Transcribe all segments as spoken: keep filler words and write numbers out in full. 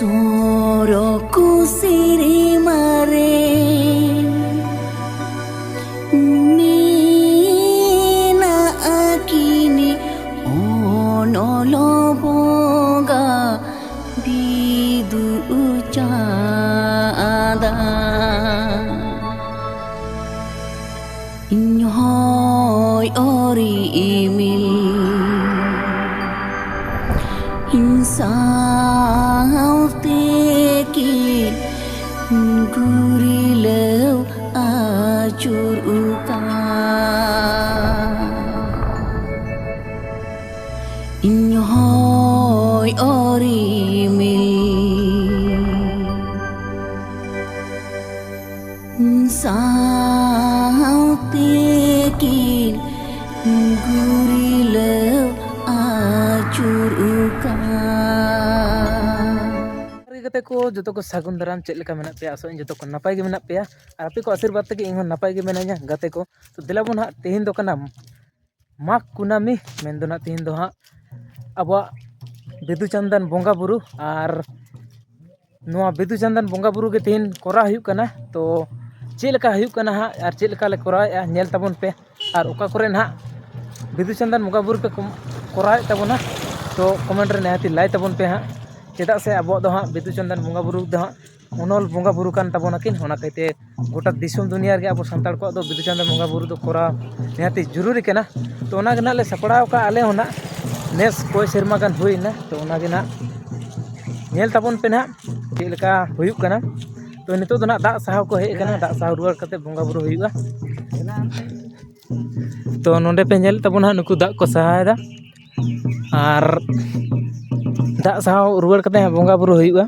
ᱛᱚᱨᱚ ᱠᱩᱥᱤᱨᱤ ᱢᱟᱨᱮ ᱢᱮᱱᱟᱜᱼᱟ ᱠᱤᱱᱤ ᱚᱱᱚᱞ ᱵᱚᱸᱜᱟ ᱵᱤᱫᱩ ᱪᱟᱸᱫᱟ᱾ ᱤᱧ ᱦᱚᱭ ᱚᱨᱤ ᱤᱢᱤᱞ, ᱤᱧ ᱥᱟᱶᱛᱮ ᱠᱤᱱ ᱜᱩᱨᱤᱞᱟᱹᱣ ᱟᱹᱪᱩᱨ ᱟᱠᱟᱱ᱾ ᱤᱧ ᱦᱚᱭ ᱚᱨᱤᱢᱤᱞ ᱥᱟᱶᱛᱮ ᱠᱤᱱ ᱜᱩᱨᱤᱞᱟᱹᱣ ᱟᱹᱪᱩᱨ ᱟᱠᱟᱱ᱾ ᱜᱟᱛᱮ ᱠᱚ, ᱡᱚᱛᱚ ᱠᱚ ᱥᱟᱹᱜᱩᱱ ᱫᱟᱨᱟᱢ᱾ ᱪᱮᱫ ᱞᱮᱠᱟ ᱢᱮᱱᱟᱜ ᱯᱮᱭᱟ? ᱟᱥᱚᱜ ᱟᱹᱧ ᱡᱚᱛᱚ ᱠᱚ ᱱᱟᱯᱟᱭ ᱜᱮ ᱢᱮᱱᱟᱜ ᱯᱮᱭᱟ, ᱟᱨ ᱟᱯᱮ ᱠᱚ ᱟᱥᱤᱨᱵᱟᱫᱽ ᱛᱮᱜᱮ ᱤᱧ ᱦᱚᱸ ᱱᱟᱯᱟᱭ ᱜᱮ ᱢᱮᱱᱟᱧᱟ᱾ ᱜᱟᱛᱮ ᱠᱚ, ᱛᱚ ᱫᱮᱞᱟ ᱵᱚᱱ ᱦᱟᱸᱜ, ᱛᱮᱦᱮᱧ ᱫᱚ ᱠᱟᱱᱟ ᱢᱟᱜᱽ ᱠᱩᱱᱟᱹᱢᱤ, ᱢᱮᱱᱫᱚ ᱱᱟᱜ ᱛᱮᱦᱮᱧ ᱫᱚ ᱦᱟᱸᱜ ᱟᱵᱚᱣᱟᱜ ᱵᱤᱫᱩ ᱪᱟᱸᱫᱟᱱ ᱵᱚᱸᱜᱟ ᱵᱩᱨᱩ᱾ ᱟᱨ ᱱᱚᱣᱟ ᱵᱤᱫᱩ ᱪᱟᱸᱫᱟᱱ ᱵᱚᱸᱜᱟ ᱵᱩᱨᱩ ᱜᱮ ᱛᱮᱦᱮᱧ ᱠᱚᱨᱟᱣ ᱦᱩᱭᱩᱜ ᱠᱟᱱᱟ᱾ ᱛᱚ ᱪᱮᱫ ᱞᱮᱠᱟ ᱦᱩᱭᱩᱜ ᱠᱟᱱᱟ ᱦᱟᱸᱜ ᱟᱨ ᱪᱮᱫ ᱞᱮᱠᱟ ᱞᱮ ᱠᱚᱨᱟᱣᱮᱫᱼᱟ, ᱧᱮᱞ ᱛᱟᱵᱚᱱ ᱯᱮ᱾ ᱟᱨ ᱚᱠᱟ ᱠᱚᱨᱮ ᱱᱟᱦᱟᱜ ᱵᱤᱫᱩ ᱪᱟᱸᱫᱟᱱ ᱵᱚᱸᱜᱟ ᱵᱩᱨᱩ ᱯᱮ ᱠᱚᱢ-, ᱠᱚᱨᱟᱣᱮᱫ ᱛᱟᱵᱚᱱᱟ, ᱛᱚ ᱠᱚᱢᱮᱱᱴ ᱨᱮ ᱱᱤᱦᱟᱹᱛᱤ ᱞᱟᱹᱭ ᱛᱟᱵᱚᱱ ᱯᱮ ᱦᱟᱸᱜ᱾ ᱪᱮᱫᱟᱜ ᱥᱮ ᱟᱵᱚᱣᱟᱜ ᱫᱚ ᱦᱟᱸᱜ ᱵᱤᱫᱩ ᱪᱟᱸᱫᱟᱱ ᱵᱚᱸᱜᱟ ᱵᱩᱨᱩ ᱫᱚ ᱦᱟᱸᱜ ᱚᱱᱚᱞ ᱵᱚᱸᱜᱟ ᱵᱩᱨᱩ ᱠᱟᱱ ᱛᱟᱵᱚᱱᱟ ᱠᱤᱱ, ᱚᱱᱟ ᱠᱟᱭᱛᱮ ᱜᱚᱴᱟ ᱫᱤᱥᱚᱢ ᱫᱩᱱᱤᱭᱟᱹ ᱨᱮᱜᱮ ᱟᱵᱚ ᱥᱟᱱᱛᱟᱲ ᱠᱚᱣᱟᱜ ᱫᱚ ᱵᱤᱫᱩ ᱪᱟᱸᱫᱟᱱ ᱵᱚᱸᱜᱟ ᱵᱩᱨᱩ ᱫᱚ ᱠᱚᱨᱟᱣ ᱱᱤᱦᱟᱹᱛᱤ ᱡᱚᱨᱩᱨᱤ ᱠᱟᱱᱟ᱾ ᱛᱚ ᱚᱱᱟ ᱜᱮ ᱱᱟᱦᱟᱜ ᱞᱮ ᱥᱟᱯᱲᱟᱣ ᱠᱟᱜᱼᱟ ᱟᱞᱮ ᱦᱚᱸ ᱱᱟᱦᱟᱜ, ᱱᱮᱥ ᱠᱚᱭ ᱥᱮᱨᱢᱟ ᱜᱟᱱ ᱦᱩᱭᱱᱟ᱾ ᱛᱚ ᱚᱱᱟ ᱜᱮ ᱱᱟᱦᱟᱜ ᱧᱮᱞ ᱛᱟᱵᱚᱱ ᱯᱮ ᱱᱟᱦᱟᱜ ᱪᱮᱫ ᱞᱮᱠᱟ ᱦᱩᱭᱩᱜ ᱠᱟᱱᱟ᱾ ᱛᱚ ᱱᱤᱛᱚᱜ ᱫᱚ ᱱᱟᱦᱟᱜ ᱫᱟᱜ ᱥᱟᱦᱟᱣ ᱠᱚ ᱦᱮᱡ ᱟᱠᱟᱱᱟ, ᱫᱟᱜ ᱥᱟᱦᱟᱣ ᱨᱩᱣᱟᱹᱲ ᱠᱟᱛᱮ ᱵᱚᱸᱜᱟ ᱵᱩᱨᱩ ᱦᱩᱭᱩᱜᱼᱟ᱾ ᱛᱚ ᱱᱚᱰᱮ ᱯᱮ ᱧᱮᱞ ᱛᱟᱵᱚᱱᱟ ᱦᱟᱸᱜ, ᱱᱩᱠᱩ ᱫᱟᱜ ᱠᱚ ᱥᱟᱦᱟᱭᱮᱫᱟ ᱟᱨ ᱫᱟᱜ ᱥᱟᱦᱟᱣ ᱨᱩᱣᱟᱹᱲ ᱠᱟᱛᱮ ᱦᱟᱸᱜ ᱵᱚᱸᱜᱟ ᱵᱩᱨᱩ ᱦᱩᱭᱩᱜᱼᱟ᱾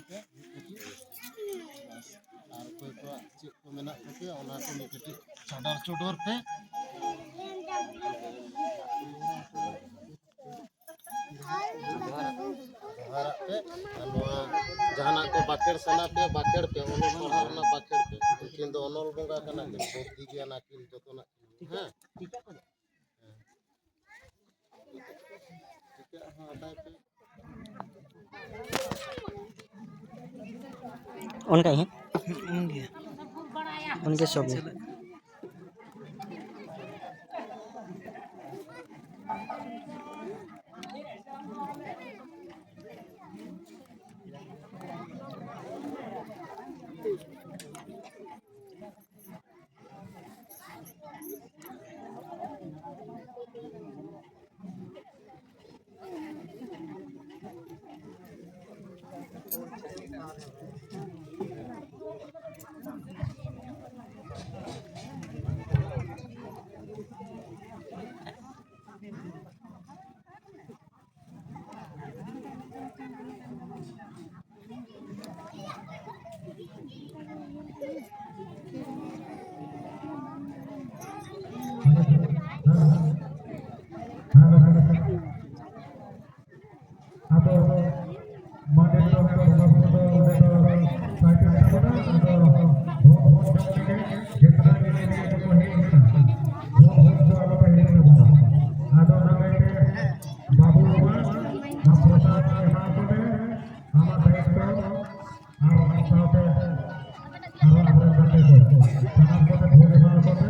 ᱯᱮ ᱢᱤᱫ ᱠᱟᱹᱴᱤᱡ᱾ ᱵᱟᱥ᱾ ᱟᱨ ᱚᱠᱚᱭ ᱠᱚᱣᱟᱜ ᱪᱮᱫ ᱠᱚ ᱢᱮᱱᱟᱜ ᱛᱟᱯᱮᱭᱟ, ᱚᱱᱟ ᱠᱚ ᱢᱤᱫ ᱠᱟᱹᱴᱤᱡ ᱪᱷᱟᱰᱟᱨ ᱪᱚᱰᱚᱨ ᱯᱮ᱾ ᱡᱚᱦᱟᱨᱟᱜ ᱯᱮ᱾ ᱟᱨ ᱱᱚᱣᱟ ᱡᱟᱦᱟᱱᱟᱜ ᱠᱚ ᱵᱟᱠᱷᱮᱲ ᱥᱟᱱᱟ ᱯᱮ, ᱵᱟᱠᱷᱮᱲ ᱯᱮ, ᱚᱱᱚᱞ ᱯᱟᱲᱦᱟᱣ ᱨᱮᱱᱟᱜ ᱵᱟᱠᱷᱮᱲ ᱯᱮ᱾ ᱩᱱᱠᱤᱱ ᱫᱚ ᱚᱱᱚᱞ ᱵᱚᱸᱜᱟ ᱠᱟᱱᱟ ᱠᱤᱱ, ᱵᱩᱫᱽᱫᱷᱤ ᱜᱮᱭᱟᱱ ᱟᱹᱠᱤᱞ ᱡᱚᱛᱚᱱᱟᱜ ᱠᱤᱱ᱾ ᱦᱮᱸ? ᱦᱮᱸ᱾ ᱴᱤᱠᱟᱹᱜ ᱦᱚᱸ ᱦᱟᱛᱟᱣ ᱯᱮ᱾ ᱚᱱᱠᱟ ᱜᱮ᱾ ᱚᱱᱠᱟ ᱥᱚᱵ ᱜᱮ᱾ ᱟᱫᱚ ᱢᱟᱱᱮ ᱫᱚ ᱵᱚᱸᱜᱟ ᱵᱩᱨᱩ ᱫᱚ ᱚᱸᱰᱮ ᱫᱚ ᱥᱟᱭᱠᱮᱞ ᱛᱟᱵᱚᱱᱟ, ᱟᱫᱚ ᱵᱷᱳᱜᱽ ᱵᱷᱳᱜᱽ ᱡᱚᱢ ᱞᱟᱹᱜᱤᱫ ᱡᱮᱛᱱᱟ ᱡᱤᱱᱤᱥ ᱜᱮ ᱫᱚᱠᱚ ᱦᱮᱡ ᱮᱱᱟ, ᱵᱷᱳᱜᱽ ᱵᱷᱳᱜᱽ ᱫᱚ ᱟᱞᱚ ᱯᱮ ᱦᱤᱲᱤᱧ ᱛᱟᱵᱚᱱᱟ᱾ ᱟᱫᱚ ᱚᱱᱟ ᱞᱟᱹᱜᱤᱫ ᱛᱮ ᱵᱟᱹᱵᱩ ᱵᱟᱵᱟ, ᱱᱚᱣᱟ ᱯᱨᱚᱥᱟᱫ ᱮᱢᱟ ᱠᱚ ᱢᱮ, ᱟᱢᱟᱜ ᱫᱟᱭᱤᱛᱛᱚ, ᱟᱨ ᱚᱱᱟ ᱥᱟᱶᱛᱮ ᱟᱨᱚ ᱟᱵᱚᱨᱮᱱ ᱜᱟᱛᱮ ᱠᱚ, ᱥᱟᱱᱟᱢ ᱠᱚᱛᱮ ᱵᱷᱳᱜᱽ ᱮᱢᱟ ᱠᱚ ᱢᱮ᱾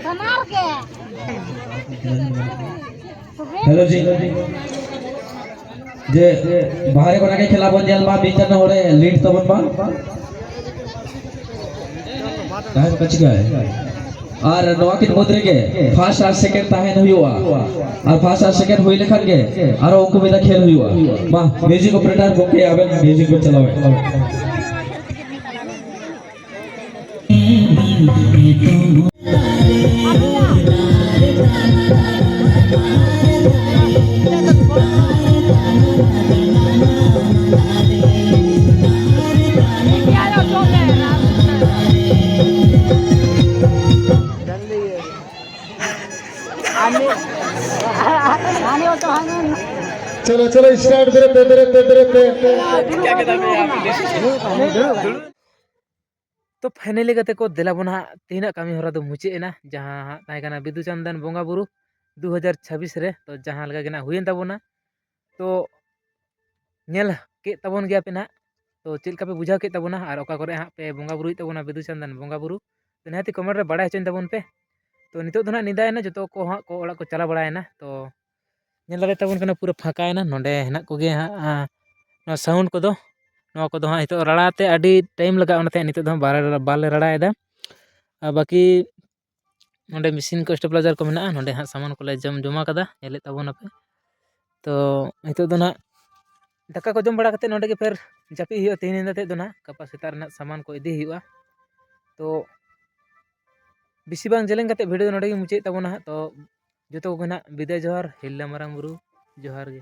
ᱵᱟᱱᱟᱨ ᱜᱮ᱾ ᱦᱮᱞᱳ ᱡᱤ, ᱡᱮ ᱵᱟᱦᱨᱮ ᱠᱷᱚᱱᱟᱜ ᱜᱮ ᱠᱷᱮᱞᱟ ᱵᱚᱱ ᱧᱮᱞ ᱢᱟ, ᱢᱤᱫᱴᱟᱝ ᱦᱚᱲᱮ ᱞᱤᱰ ᱛᱟᱵᱚᱱ ᱢᱟ᱾ ᱛᱟᱦᱮᱸ ᱠᱚ ᱪᱤᱠᱟᱹᱭ? ᱟᱨ ᱱᱚᱣᱟ ᱠᱤᱱ ᱢᱩᱫᱽ ᱨᱮᱜᱮ ᱯᱷᱟᱥᱴ ᱟᱨ ᱥᱮᱠᱮᱱᱰ ᱛᱟᱦᱮᱱ ᱦᱩᱭᱩᱜᱼᱟ᱾ ᱟᱨ ᱯᱷᱟᱥᱴ ᱟᱨ ᱥᱮᱠᱮᱱᱰ ᱦᱩᱭ ᱞᱮᱠᱷᱟᱱ ᱜᱮ ᱟᱨᱚ ᱩᱱᱠᱩ ᱢᱤᱫ ᱫᱷᱟᱣ ᱠᱷᱮᱞ ᱦᱩᱭᱩᱜᱼᱟ᱾ ᱢᱟ, ᱢᱤᱭᱩᱡᱤᱠ ᱚᱯᱟᱨᱮᱴᱟᱨ ᱜᱚᱢᱠᱮ, ᱟᱵᱮᱱ ᱢᱤᱭᱩᱡᱤᱠ ᱵᱮᱱ ᱪᱟᱞᱟᱣᱮᱫ᱾ ᱪᱚᱞᱚ, ᱪᱚᱞᱚ, ᱥᱴᱟᱨᱴ ᱫᱮᱨᱮ ᱛᱮ, ᱫᱮᱨᱮ ᱛᱮ, ᱫᱮᱨᱮ ᱛᱮ᱾ ᱛᱚ, ᱯᱷᱟᱭᱱᱟᱞᱤ ᱜᱟᱛᱮ ᱠᱚ, ᱫᱮᱞᱟ ᱵᱚᱱ ᱦᱟᱸᱜ, ᱛᱮᱦᱮᱧᱟᱜ ᱠᱟᱹᱢᱤ ᱦᱚᱨᱟ ᱫᱚ ᱢᱩᱪᱟᱹᱫ ᱮᱱᱟ, ᱡᱟᱦᱟᱸ ᱦᱟᱸᱜ ᱛᱟᱦᱮᱸ ᱠᱟᱱᱟ ᱵᱤᱫᱩ ᱪᱟᱸᱫᱟᱱ ᱵᱚᱸᱜᱟ ᱵᱩᱨᱩ ᱫᱩ ᱦᱟᱡᱟᱨ ᱪᱷᱟᱵᱵᱤᱥ ᱨᱮ᱾ ᱛᱚ, ᱡᱟᱦᱟᱸ ᱞᱮᱠᱟ ᱜᱮ ᱱᱟᱜ ᱦᱩᱭᱮᱱ ᱛᱟᱵᱚᱱᱟ, ᱛᱚ, ᱧᱮᱞ ᱠᱮᱫ ᱛᱟᱵᱚᱱ ᱜᱮᱭᱟ ᱯᱮ ᱱᱟᱜ᱾ ᱛᱚ, ᱪᱮᱫ ᱞᱮᱠᱟ ᱯᱮ ᱵᱩᱡᱷᱟᱹᱣ ᱠᱮᱫ ᱛᱟᱵᱚᱱᱟ ᱟᱨ ᱚᱠᱟ ᱠᱚᱨᱮ ᱦᱟᱸᱜ ᱯᱮ ᱵᱚᱸᱜᱟ ᱵᱩᱨᱩᱭᱮᱫ ᱛᱟᱵᱚᱱᱟ ᱵᱤᱫᱩ ᱪᱟᱸᱫᱟᱱ ᱵᱚᱸᱜᱟ ᱵᱩᱨᱩ, ᱛᱚ, ᱱᱤᱦᱟᱹᱛᱤ ᱠᱚᱢᱮᱱᱴ ᱨᱮ ᱵᱟᱲᱟᱭ ᱦᱚᱪᱚᱧ ᱛᱟᱵᱚᱱ ᱯᱮ᱾ ᱛᱚ, ᱱᱤᱛᱚᱜ ᱫᱚ ᱱᱟᱜ ᱧᱤᱫᱟᱹᱭᱮᱱᱟ, ᱡᱚᱛᱚ ᱠᱚ ᱦᱟᱸᱜ ᱠᱚ ᱚᱲᱟᱜ ᱠᱚ ᱪᱟᱞᱟᱣ ᱵᱟᱲᱟᱭᱮᱱᱟ᱾ ᱛᱚ, ᱧᱮᱞ ᱫᱟᱲᱮᱭᱟᱜ ᱛᱟᱵᱚᱱ ᱠᱟᱱᱟ, ᱯᱩᱨᱟᱹ ᱯᱷᱟᱸᱠᱟᱭᱮᱱᱟ᱾ ᱱᱚᱸᱰᱮ ᱦᱮᱱᱟᱜ ᱠᱚᱜᱮᱭᱟ ᱦᱟᱸᱜ, ᱟᱸ, ᱱᱚᱣᱟ ᱥᱟᱣᱩᱱᱰ ᱠᱚᱫᱚ, ᱱᱚᱣᱟ ᱠᱚᱫᱚ ᱦᱟᱸᱜ ᱱᱤᱛᱚᱜ ᱨᱟᱲᱟ ᱛᱮ ᱟᱹᱰᱤ ᱴᱟᱭᱤᱢ ᱞᱟᱜᱟᱜᱼᱟ, ᱚᱱᱟᱛᱮ ᱱᱤᱛᱚᱜ ᱫᱚ ᱦᱟᱸᱜ ᱵᱟᱞᱮ, ᱵᱟᱞᱮ ᱨᱟᱲᱟᱭᱮᱫᱟ᱾ ᱟᱨ ᱵᱟᱹᱠᱤ ᱱᱚᱸᱰᱮ ᱢᱮᱥᱤᱱ ᱠᱚ, ᱥᱴᱮᱵᱤᱞᱟᱭᱡᱟᱨ ᱠᱚ ᱢᱮᱱᱟᱜᱼᱟ, ᱱᱚᱸᱰᱮ ᱦᱟᱸᱜ ᱥᱟᱢᱟᱱ ᱠᱚᱞᱮ ᱡᱚᱢ ᱡᱚᱢᱟ ᱠᱟᱫᱟ, ᱧᱮᱞᱮᱫ ᱛᱟᱵᱚᱱᱟᱯᱮ᱾ ᱛᱚ, ᱱᱤᱛᱚᱜ ᱫᱚ ᱱᱟᱦᱟᱜ ᱫᱟᱠᱟ ᱠᱚ ᱡᱚᱢ ᱵᱟᱲᱟ ᱠᱟᱛᱮᱫ ᱱᱚᱸᱰᱮ ᱜᱮ ᱯᱷᱮᱨ ᱡᱟᱹᱯᱤᱫ ᱦᱩᱭᱩᱜᱼᱟ ᱛᱮᱦᱮᱧ ᱧᱤᱫᱟᱹ ᱛᱮᱫ ᱫᱚ ᱱᱟᱦᱟᱜ᱾ ᱜᱟᱯᱟ ᱥᱮᱛᱟᱜ ᱨᱮᱱᱟᱜ ᱥᱟᱢᱟᱱ ᱠᱚ ᱤᱫᱤ ᱦᱩᱭᱩᱜᱼᱟ᱾ ᱛᱚ, ᱵᱮᱥᱤ ᱵᱟᱝ ᱡᱮᱞᱮᱧ ᱠᱟᱛᱮᱫ ᱵᱷᱤᱰᱤᱭᱳ ᱫᱚ ᱱᱚᱸᱰᱮ ᱜᱮ ᱢᱩᱪᱟᱹᱫ ᱛᱟᱵᱚᱱᱟ ᱦᱟᱸᱜ᱾ ᱛᱚ, ᱡᱚᱛᱚ ᱠᱚᱜᱮ ᱱᱟᱦᱟᱜ ᱵᱤᱫᱟᱹᱭ ᱡᱚᱦᱟᱨ, ᱦᱤᱞᱫᱟᱹ ᱢᱟᱨᱟᱝ ᱵᱩᱨᱩ ᱡᱚᱦᱟᱨ ᱜᱮ᱾